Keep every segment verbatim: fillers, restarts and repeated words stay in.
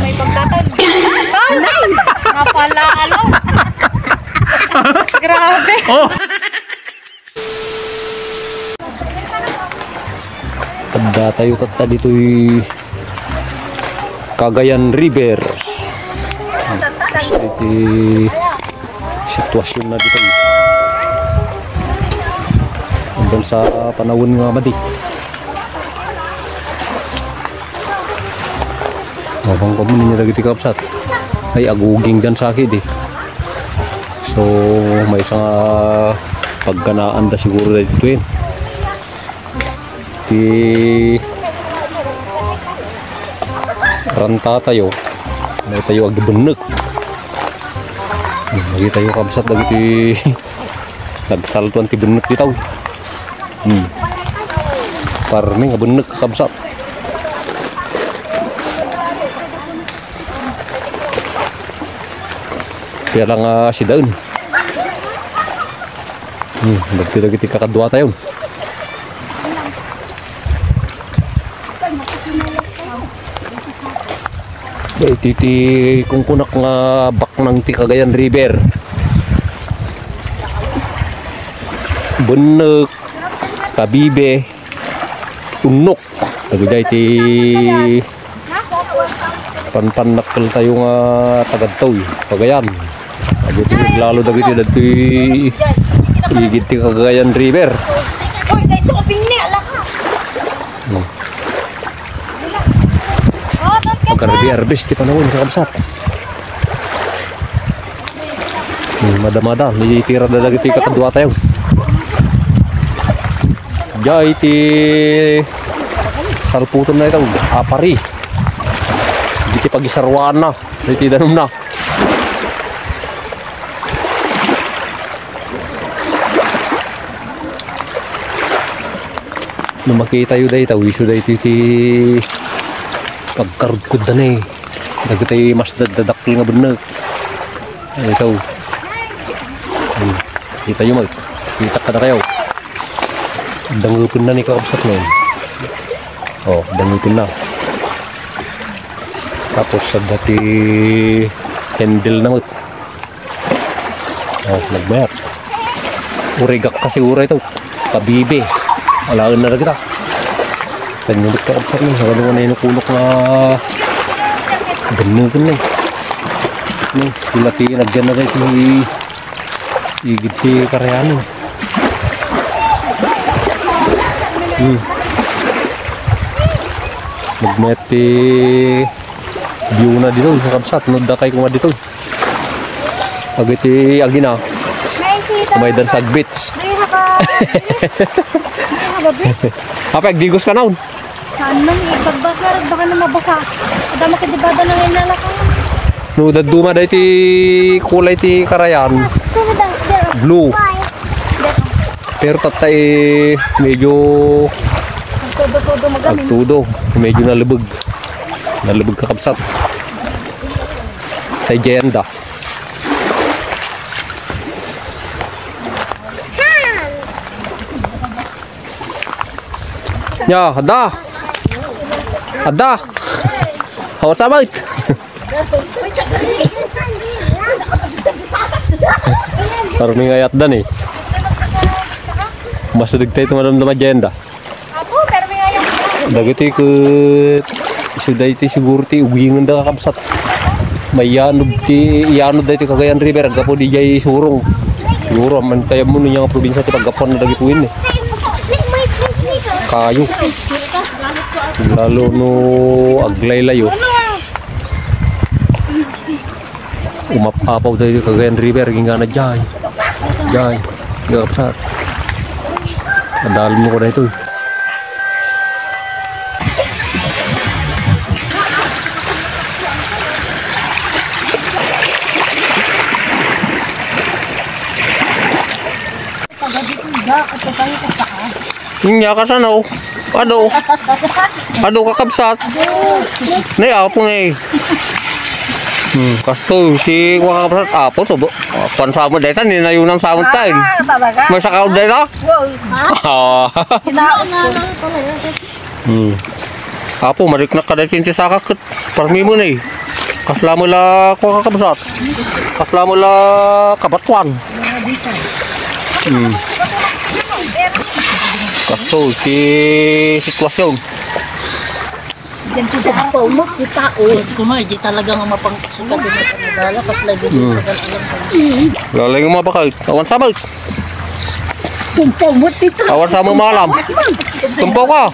May pagtatag. Napalalo. Grabe. Oh! Adda tayo tatta ditoy Cagayan River. Iti sitwasyon na ditoy. Hanggang sa panawen nga madi. Mapangkam ninyo dagiti kabsat. Ay, aguging dan sakit eh. So, maysa nga pagganaan da siguro daytoy. Ti ranta tayo. May tayo agbennek. Hmm, lagi tayo kabsat dagiti nagsaltuan ti bennek ditaw. Hmm. Parmi nga bennek, kakabsat. Kaya lang, ah, sidaen. Hmm, dagiti dagiti kakadua tayo. Iti ti kungkunak nga baknang ti Cagayan River. Bennek, kabibe, unnok. Dagiti ti panpannakkel tayo nga tagadtoy, Cagayan. Dagiti lalo dagiti dagiti igid ti Cagayan River. Oy, dayto ka pinni, ala ka. Hmm. Pagkarbi-arbis ti panawen, kakabsat. Hmm, madamada, nitira da dagiti kakadua tayo. Jay ti salputon na ito, apari. Iti pagisarwana, iti danum na. No makita yu dayta, wiso dayta iti pagkarudkod da ne. Dagiti mas daddadakkel nga bennek. Ay, ito. Hmm. Kita yu, mag-, kita kada kayo. Dangupen na ni kakabsat na yun. Oh, dangupen na. Tapos, sa dati handle na mo. Oh, nagmayat. Urigak ka siguro ito. Kabibe. Alaen na kita. Tanyulit ka kabsat mo. Ano nga na inukulok na ganun ko na. No, sila ti nagyan na rin ti igid ti karayano. Hmm. Nagmayat ti view na dito, sa kabsat. No, dakay ko nga dito. Agiti agina. May dan sagbits. May haka-, may haka-, may haka-, Apa, agdigos ka naon? Saan man, ibagbag na rin, baka na mabasa. Ada makidibada na ngayon na lang. No, daduma da iti kulay ti karayan. Blue. Pero tatta, eh, medyo Todo-todo magamin. Agtudo. Medyo nalubog. Nalubog kakabsat. Tay Jenda. Ya, ada. Ada. Hawa sabit. Parang may ngayat dan eh. Mas digtay ito madamdama dyan da. Apo, pero may ayaw. Dagiti ket isu daytoy siguro ti ugingen da kakabsat. Mayanod ti, iyanod daytoy Cagayan River, aggapu di jay Surong. Siguro, amantayam mo niya nga probinsya ti paggapuan na dagiti uwin, eh. Kayo. Lalo no aglaylayos. Umap-apaw daytoy Cagayan River, agingga na jay. Jay. Agkakabsat. Adalem ko daytoy. Inya, kasano? Adu. Adu, kakabsat. Nay, apo, nay. Hmm, kasto, ti kakabsat, apo, to, bo-, kuan sa mo, dayta, ni nayunam sa mo, tay. Ah, talaga? May sakaw, dayta? Wow. Ah. Kinaon ko. Hmm. Apo, mariknak ka daytoy ti saka ket parmi mo ni. Kasla mo la, kuwan, kakabsat. Kasla mo la kabatuan. Hmm. Kasto ti sitwasyon. Diyan ti daan pa, umak, kita, oh. Kuma, di talaga nga mapang-, Sika din ang panagala, kas lagi din. Hmm. Tagal-tagal pa. Lalay nga mga bakal. Awan sabag. Tumpaw mo, tita. Awan sa mo maalam. Tumpaw ka.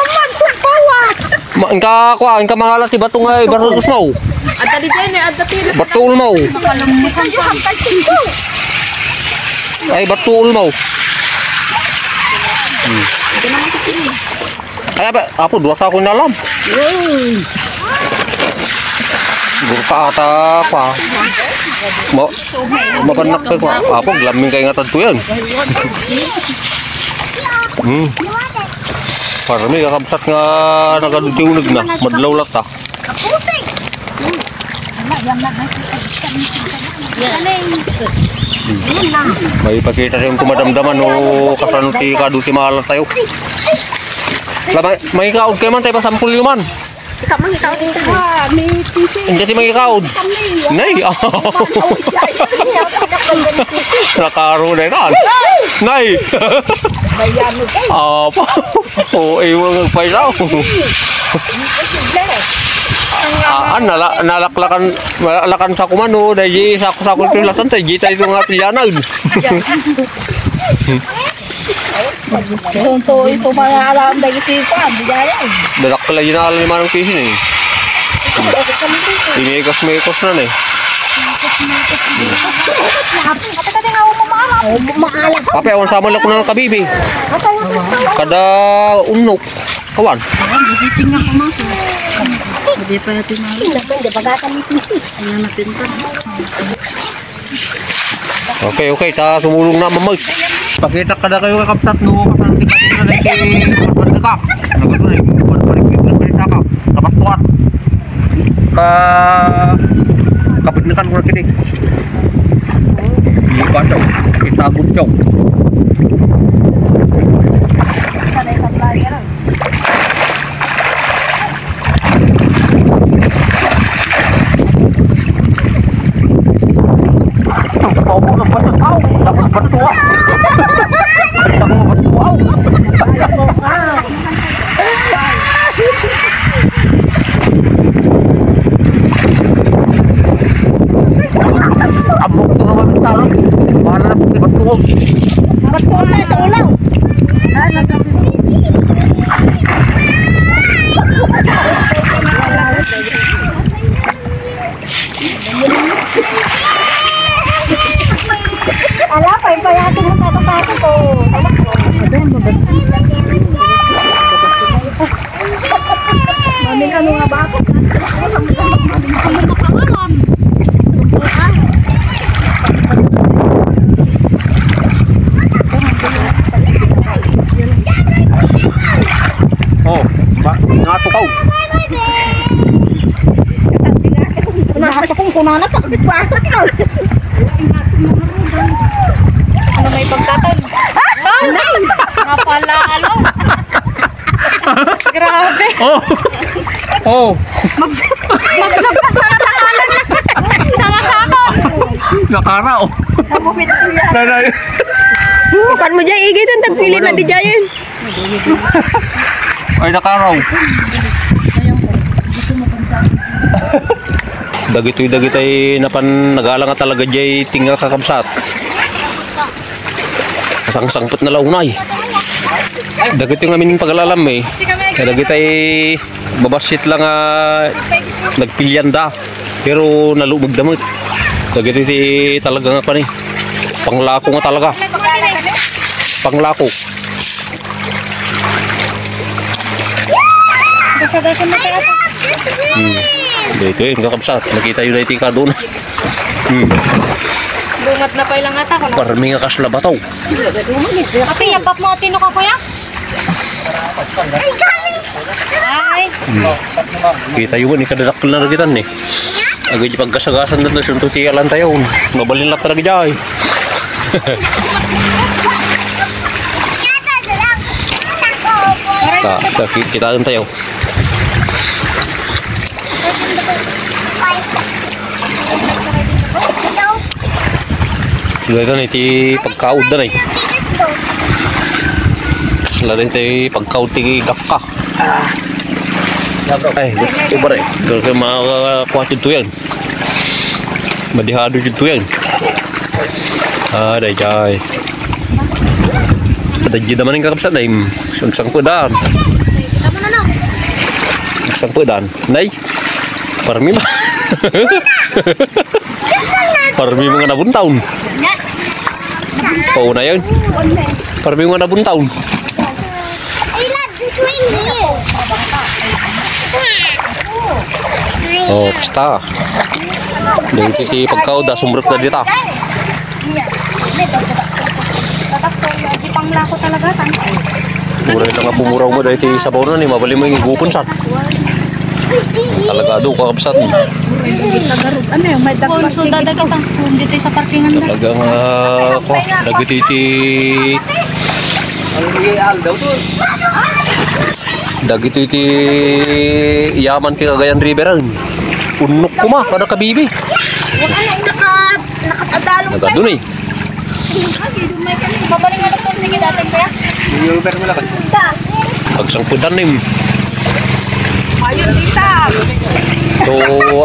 Awan, tumpaw, ah. Ma-, inka, kuwan, inka mangalat ti bato nga ibarus mo. Adda di din, eh, adda ti. Bato mo. Alam mo, saan ka? Ay, bato mo. Hmm. Ay, apa, apo, dua sa akong nalam. Yun. Siguro pa ata, pa. Ma-, mabanak pa, pa. Apo, glamming kayo nga tadto yan. Hmm. Para may kakabsat nga nagadudiunag na. Madlaw lata. Maipakita tayo kung madamdaman o kasano ti kadu ti maalat tayo. La, may, may kaod kayo man tayo, pasampol yun man. Ikaw man, ikaw dito. Ah, may tisi. Hindi si may kaod. Nay, ah. Nakaro na yan. Nay. Bayano kayo. Apa? Oo, eh, mga paisaw. Ah, ah, nala-, nalaklakan, nalaklakan sa kumano, dahil sako-sako ito latan, tayo, di tayo nga pilyanan. Ito, ito, ito, mga alam, dahil ito, ito, ah, di dahil. Dalak pala yun, alam ni Manong Kisin, eh. Imikos-mikos na, eh. Maalam. Ape, awan sa malak na kabibi. Kada unok. Kawan. Ayan, bibiting nga kumaso. Hindi pa natin maalam. Hindi pa natin maalam. Ano natin pa? Okay, okay, ta tumulong na, mamay. Pakita ka na kayo, kakabsat, no? Kasan kita na lagi, magbalik ka. Nagano na, magbalik ka sa ka. Kapatuan. Ka, kabidnakan ko na kini. Hindi pa siya. Itagot siya. Amok ko naman ang sarap. Bahala na po, ibat ko. Ibat ko na ito, ulaw. Ala, pay-payato mo, tato-tato ko. Mami, ano nga ba ako? Ano nga pangalan? Oh, ba, nga tukaw. Nasa kong kunana pa, di ba? Ano may pagkatan? Napalalo. Grabe. Oh. Oh. Mag-, magsag ka sa katakalan na. Sa kasakon. Nakara, oh. Nanay. Bukan mo dyan, igay ng tagpili na di dyan. Ay, nakaraw. Dagitoy, dagitay napan nagala nga talaga jay tinga, kakabsat. Kasangsangpet na la unay. Dagitoy nga amin pagalalam, eh. Dagitay babassit la nga nagpilianda. Pero nalumeg da met. Dagitoy ti talaga nga pani. Panglako nga talaga. Panglako. Basta daw siya mataas. Hmm. Dito eh, kakabsat. Nakita yun na iti kaduna. Hmm. Bungat na pa ilang ata ko na. Parmi nga kasla bataw. Ate, yapat mo, tino ka, kuya? Ay. Hmm. Kita yun, ikadadakkel na ragitan eh. Agay di paggasagasan na to, sunto ti alan tayo. Mabalin lang talaga dyan. Ta, ta, ki-, kitaentayo. Dayta iti pagkaudda na eh. Sala dayta iti pagkaud ti gakka. Ay, iba rin. Dayta makakuha ti tuyan. Madihado ti tuyan. Ah, dayjay. Kadadjida manen kakabsat na im. Sangsangpedan. Sangsangpedan. Nay. Parmi ma. Parmi mo nga nabuntaw. Pauna yan. Parmi mo nga nabuntaw. I love this swing here. Oh, basta. Dagiti pagkaudda, sumrek na dita. Tatak ko, yung panglako talaga, tan. Uray lang nga pumuraw mo dahil ti sabaw na ni, mabalin mo yung igupon sa. Talaga do, kakabsat. Ano yung may dagdag? Kung so, dadagitang, kung dito sa parkingan na. Talagang, ah, kwa, dagiti ti, dagiti ti yaman ti Cagayan River, ah. Unnok koma, kada kabibi. Naka-, nakatadalong. Nagadu ni. Mabaling nga doktor, sige, dati, kuya. Yung Uber mo lakas. Pagsangputan nim. Ayun, tita. So,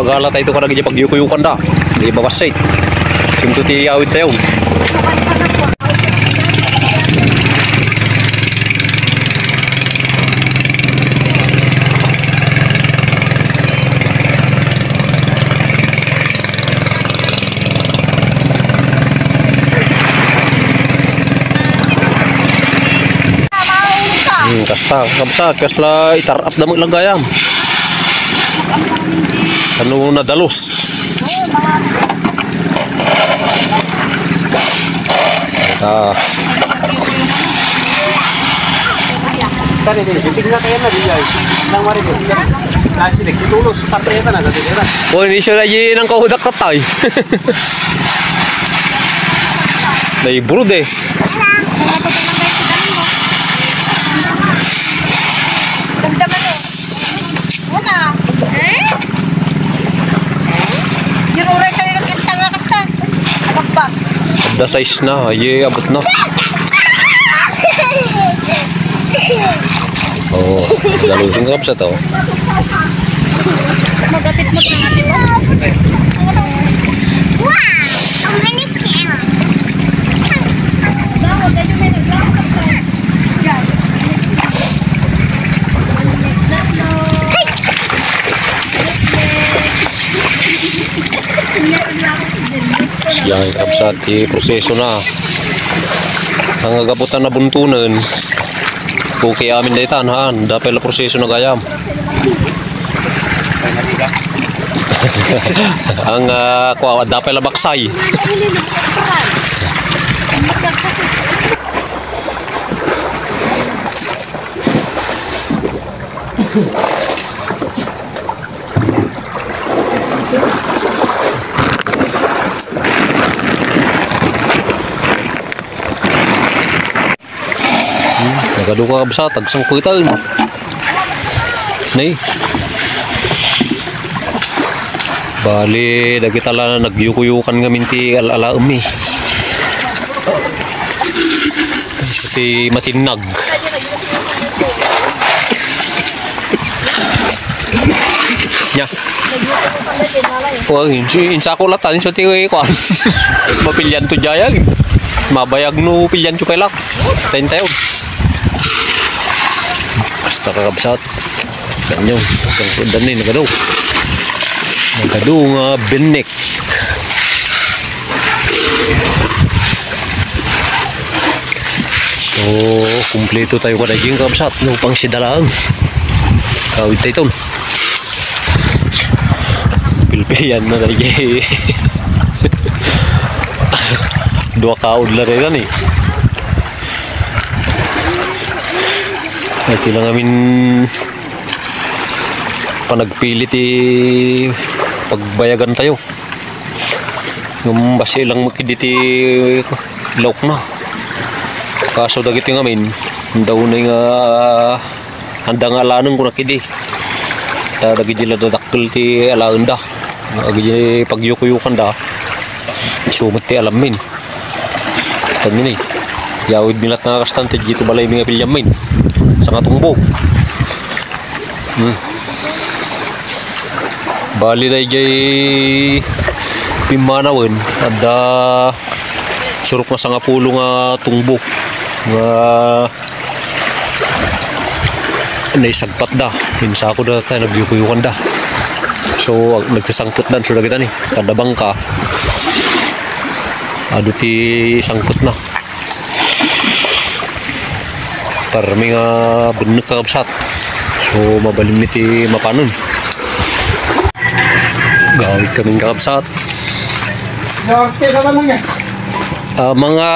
agala tayo ito ka naging pagyukuyukan da. Di ba, basay? Yung tuti awit tayo. Hmm, kasta, kabsat, kasla itarap damag lang gayam. Ano na dalos? Ah. Tadi, tadi, tingnan kayo na, di yan. Nang marinig. Lagi, nagtutulos, parte na, nagtitira. Boy, ni siya na yun ang kaudak katay. Naibrod eh. Damdaman eh. Una. Eh? Yung uray kayo ng kanta nga kasta. Abagba. Da size na, ye, abot na. Oo, dalusin ko sa to. Magapit mo na. Wow! Ang bilis niya. Yan, kabsat, ti proseso na. Ang agaputan na buntunan. Okay, amin daytan, ha? Dapay la proseso na gayam. Ang, ah, kwa, dapay la baksay. Hmm, nagaduka, kabsat, tagsangkutan. Nay. Bali, dagita la nagyukuyukan ngamin ti al-alaem mi. Ti matinnag. Nya. Kuan, insi-, insako latan, inso ti kuan. Mapilian to jayag. Mabayag no pilian to kay lak. Tayo, tayo. Basta kakabsat. Kanyo, ang kudan ni nagado. Nagado nga binnik. So, kumpleto tayo kada jing kabsat. No, pang sidalaan. Kawit tayo ito. Pilpilian na tayo. Dua kaod na rin eh. Ay, kailangan min panagpili ti pagbayagan tayo. Ngem basi lang mo kidi ti laok na. Kaso dagiti ngamin, daw na nga Anda nga alaenko na kidi. Ta dagiti la dadakkel ti alaenda. Dagiti pagyukuyukanda, isu met ti alammin. Tan ni, yawid mi lat nga kastan, ti dito balay mi nga pilyammin. Sa nga tungbo. Hmm. Bali dayjay pimmanawen, adda surok nga sangapulo nga tungbo nga naisagpatda. Insakoda ta nagyukuyukanda. So, ag-, nagsasangpetdan, so, dagita ni, kada bangka, adu ti sangpetna. Parmi nga bennek, kakabsat. So, mabalin mi ti mapanon. Gawid kami, kakabsat. Oras kayo naman lang yan. Ah, mga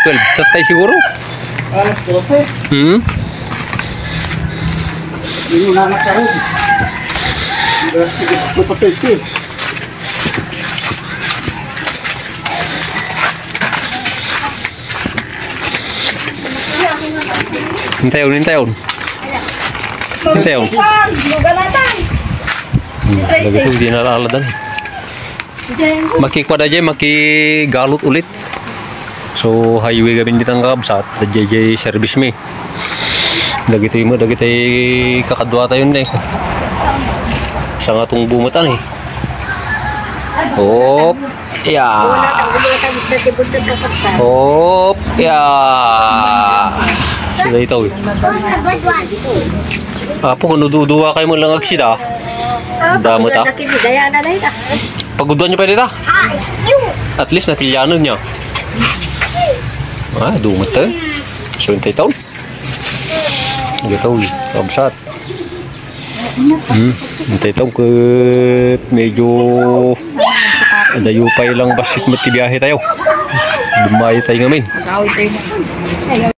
twelve, sa tayo siguro? Alas dose. Hmm? Hindi mo na nagkaroon. Alas dose, papatay ko eh. Intayon, intayon. Intayon. Hmm, lagi to, di nalaladan. Makikwa da jay, makigalot ulit. So, highway kami dito ang kakabsat. Da jay, jay service mi. Dagiti mo, dagiti kakadwa tayo ni. Sa nga tungbo mo tan eh. Op. Ya. Op. Ya. Sila ito. Apo, kung duduwa kayo mo lang agsida. Damo ta. Paguduan niyo pa dita. At least natilyanan niya. Ah, dumot tayo. So, yung tayo taon. Gataw, kabsat. Hmm, hintay tayo ket medyo adayo pay lang bassit met ti biyahe tayo. Dumayo tayo ngamin. Mag-away tayo na.